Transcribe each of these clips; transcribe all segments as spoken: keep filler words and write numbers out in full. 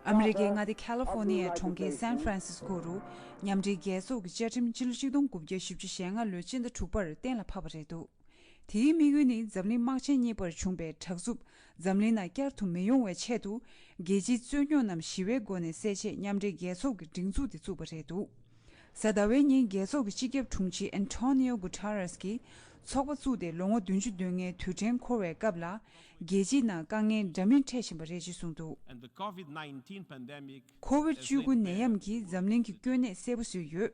ཨ་མི་རི་ཀའི་མངའ་སྡེ་ཁ་ལི་ཧྥོ་ནི་ཡའི་གྲོང་ཁྱེར་སན་ཧྥ་རན་སིས་ཀོ་རུ་མཉམ་འབྲེལ་རྒྱལ་ཚོགས་ཀྱི་བཅའ་ཁྲིམས་སྤྱི་ལོ་ཆིག་སྟོང་དགུ་བརྒྱ་བཞི་བཅུ་ཞེ་ལྔ་ལོའི་སྤྱི་ཟླ་དྲུག་པར་གཏན་ལ་ཕབ་པ་རེད་འདུག་དེའི་དམིགས་ཡུལ་ནི་འཛམ་གླིང་དམག་ཆེན་གཉིས་པར་བྱུང་བའི་དྲག་རྩུབ་འཛམ་གླིང་ནང་བསྐྱར་དུ་མི་ཡོང་བའི་ཆེད་དུ། རྒྱལ་སྤྱིའི་རྩོད་རྙོག་རྣམས་ཞི་བའི་སྒོ་ནས་སེལ་ཆེད་མཉམ་འབྲེལ་རྒྱལ་ཚོགས་ཀྱི་སྒྲིག་འཛུགས་དེ་བཙུགས་པ་རེད་འདུག་གཟའ་ཟླ་བའི་ཉིན་རྒྱལ་ཚོགས་ཀྱི་སྤྱི་ཁྱབ་དྲུང་ཆེ་ཨན་ཐོ་ནིའོ་གུ་ཐ་རེས་ཀྱིས་ཚོགས་པ་བཙུགས་ཏེ་ལོ་ངོ་བདུན་ཅུ་དོན་ལྔའི་དུས་དྲན་འཁོར་བའི་སྐབས་ལ། རྒྱལ་སྤྱིའི་ནང་དཀའ་ངལ་འདྲ་མིན་འཕྲད་བཞིན་པ་རེད་ཅེས་གསུངས་འདུག And the COVID nineteen pandemic ཁོ་ཝིད་བཅུ་དགུ་ནད་ཡམས་ཀྱིས་འཛམ་གླིང་གི་སྐྱོན་གནད་གསལ་པོ་བཟོས་ཡོད།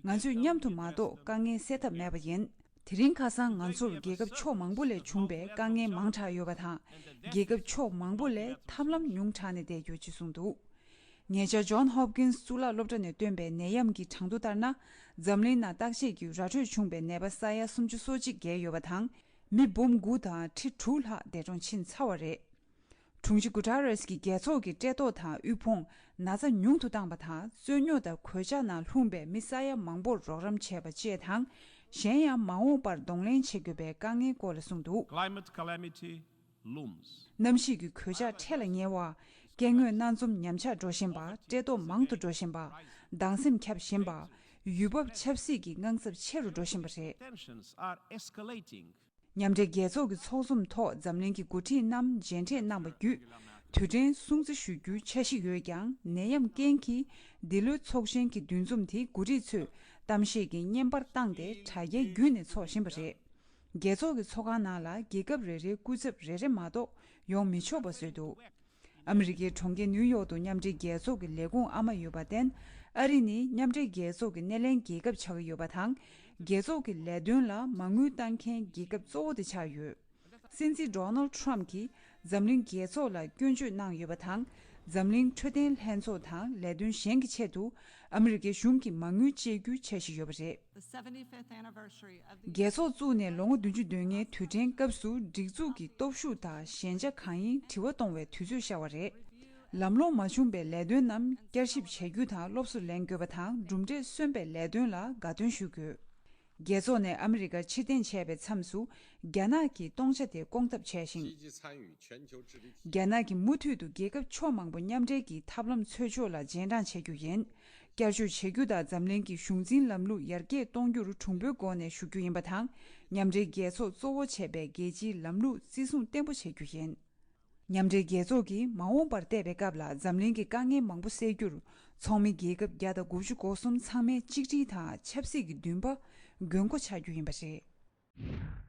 ང་ཚོས་མཉམ་དུ་མ་གཏོགས་དཀའ་ངལ་སེལ་ཐབས་མེད་པ་ཡིན། དེ་རིང་ཁ་སང་ང་ཚོར་རྒྱལ་ཁབ་ཕྱོགས་མང་པོ་ལས་བྱུང་བའི་དཀའ་ངལ་མང་དྲགས་ཡོད་པ་དང་། རྒྱལ་ཁབ་ཕྱོགས་མང་པོ་ལས་ཐབས་ལམ་ཉུང་དྲགས་ནས་བསྡད་ཡོད་ཅེས་གསུངས་འདུག་ཉེ་ཆར་ཇོན་ཧོབ་ཀིན་སི་གཙུག་ལག་སློབ་གྲྭ་ནས་བཏོན་པའི་ནད་ཡམས་ཀྱི་གྲངས་ཐོ་ལྟར་ན། འཛམ་གླིང་ནང་བརྟག་དཔྱད་ཀྱིས་ར་འཕྲོད་བྱུང་བའི་ནད་པ་ས་ཡ་སུམ་ཅུ་སོ་གཅིག་བརྒལ་ཡོད་པ་དང་། མི་འབུམ་དགུ་དང་ཁྲི་དྲུག་ལྷག་འདས་གྲོངས་ཕྱིན་ཚར་བ་རེད། དྲུང་ཆེ་གུ་ཏཱ་རེས་ཀྱིས་རྒྱལ་ཚོགས་ཀྱི་བཀྲེས་ལྟོགས་དང་དབུལ་ཕོངས། ན་ཚ་ཉུང་དུ་བཏང་བ་དང་རྩོད་རྙོག་དང་གོད་ཆག་ནང་ལྷུང་པའི་མི་ས་ཡ་མང་པོར་རོགས་རམ་བྱས་པ་བཅས་དང་། གཞན་ཡང་མ་འོངས་པར་གདོང་ལེན་བྱེད་དགོས་པའི་དཀའ་ངལ་སྐོར་ལ་གསུངས་འདུག Climate calamity looms. གནམ་གཤིས་ཀྱི་གོད་ཆག་འཕྲད་ལ་ཉེ་བ། སྐྱེ་དངོས་སྣ་འཛོམས་ཉམས་ཆག་འགྲོ་བཞིན་པ། བཀྲེས་ལྟོགས་མང་དུ་འགྲོ་བཞིན་པ། སྡང་སེམས་ཁྱབ་བཞིན་པ། ཡུལ་བབ་ཆབ་སྲིད་ཀྱི་དངངས་འཚབ་ཆེ་རུ་འགྲོ་བཞིན་པ་རེད། Tensions are escalating. མཉམ་འབྲེལ་རྒྱལ་ཚོགས་ཀྱི་ཚོགས་འཛོམས་ཐོག་འཛམ་གླིང་གི་འགོ་ཁྲིད་རྣམས་མཇལ་འཕྲད་གནང་བ་བརྒྱུད། དུས་དྲན་སྲུང་བརྩི་ཞུ་རྒྱུའི་འཆར་གཞི་ཡོད་ཀྱང་ནད་ཡམས་རྐྱེན་གྱིས་འདི་ལོའི་ཚོགས་ཆེན་གྱི་འདུ་འཛོམས་དེ་འགོ་ཁྲིད་ཚོས་གཏམ་བཤད་ཀྱི་བརྙན་པར་བཏང་སྟེ་དྲ་རྒྱའི་བརྒྱུད་ནས་འཚོགས་བཞིན་པ་རེད། རྒྱལ་ཚོགས་ཀྱི་ཚོགས་ཁང་ནང་ལ་རྒྱལ་ཁབ་རེ་རེའི་སྐུ་ཚབ་རེ་རེ་མ་གཏོགས་ཡོང་མི་ཆོག་པ་བཟོས་འདུག་ཨ་མི་རི་ཀའི་གྲོང་ཁྱེར་ནིའུ་ཡོག་ཏུ་མཉམ་འབྲེལ་རྒྱལ་ཚོགས་ཀྱི་ལས་ཁུངས་ཨ་མ་ཡོད་པར་བརྟེན། ཨ་རི་ནི་མཉམ་འབྲེལ་རྒྱལ་ཚོགས་ཀྱི་སྣེ་ལེན་རྒྱལ་ཁབ་ཆགས་ཀྱི་ཡོད་པ་དང་། རྒྱལ་ཚོགས་ཀྱི་ལས་དོན་ལ་མ་དངུལ་བཏང་མཁན་རྒྱལ་ཁབ་གཙོ་བོ་དེ་ཆགས་ཡོད། སྲིད་འཛིན་ཌོ་ནལ་ཌི་ཊརམ་གྱིས་འཛམ་གླིང་རྒྱལ་ཚོགས་ལ་སྐྱོན་བརྗོད་གནང་ཡོད་པ་དང་། འཛམ་གླིང་འཕྲོད་བསྟེན་ལྷན་ཚོགས་དང་ལས་དོན་གཞན་གྱི་ཆེད་དུ་ཨ་མི་རི་ཀའི་གཞུང་གིས་མ་དངུལ་སྤྱད་རྒྱུའི་འཆར་གཞི་ཡོད་པ་རེད། The seventy-fifth anniversary of the རྒྱལ་ཚོགས་བཙུགས་ནས་ལོ་ངོ་བདུན་ཅུ་དོན་ལྔའི་དུས་དྲན་སྐབས་སུ་སྒྲིག་འཛུགས་ཀྱི་སྟོབས་ཤུགས་དང་ཞན་ཆ་གང་ཡིན་དྲི་བ་གཏོང་བའི་དུས་ཚོད་ཤར་བ་རེད། ལམ་ལྷོང་མ་བྱུང་པའི་ལས་དོན་རྣམས་བསྐྱར་ཞིབ་བྱ་རྒྱུ་དང་སློབ་གསོ་ལེན་དགོས་པ་དང་གྲུབ་འབྲས་སོན་པའི་ལས་དོན་ལ་དགའ་སྟོན་ཞུ་དགོས། རྒྱལ་ཚོགས་ནས་ཨ་མི་རི་ཀར་ཕྱིར་འཐེན་བྱས་པའི་མཚམས་སུ། རྒྱ་ནག་གིས་སྟོང་ཆ་དེ་སྐོང་ཐབས་བྱས་ཤིང་། རྒྱ་ནག་གིས་མུ་མཐུད་དུ་རྒྱལ་ཁབ་ཕྱོགས་མང་པོ་མཉམ་འབྲེལ་གྱི་ཐབས་ལམ་འཚོལ་ཕྱོགས་ལ་རྗེས་འབྲང་བྱེད་རྒྱུ་ཡིན། བསྐྱར་བཅོས་བྱེད་རྒྱུ་དང་འཛམ་གླིང་གི་གཞུང་འཛིན་ལམ་ལུགས་ཡར་རྒྱས་གཏོང་རྒྱུར་གྲུང་པོའི་སྒོ་ནས་ཞུགས་རྒྱུ་ཡིན་པ་དང་། མཉམ་འབྲེལ་རྒྱལ་ཚོགས་གཙོ་བོ་བྱས་པའི་རྒྱལ་སྤྱིའི་ལམ་ལུགས་བརྩི་སྲུང་བརྟན་པོ་བྱེད་རྒྱུ་ཡིན། མཉམ་འབྲེལ་རྒྱལ་ཚོགས་ཀྱིས་མ་འོངས་པར་བལྟས་པའི་སྐབས་ལ་འཛམ་གླིང་གི་དཀའ་ངལ་མང་པོ་སེལ་རྒྱུར། ཚོགས་མི་རྒྱལ་ཁབ་བརྒྱ་དང་དགུ་བཅུ་གོ་གསུམ་ཚང་མས་གཅིག་སྒྲིལ་དང་ཆབ་སྲིད་ཀྱི་འདུན་པ། དགོས་མཁོ་ཆགས་རྒྱུ་ཡིན་པ་རེད།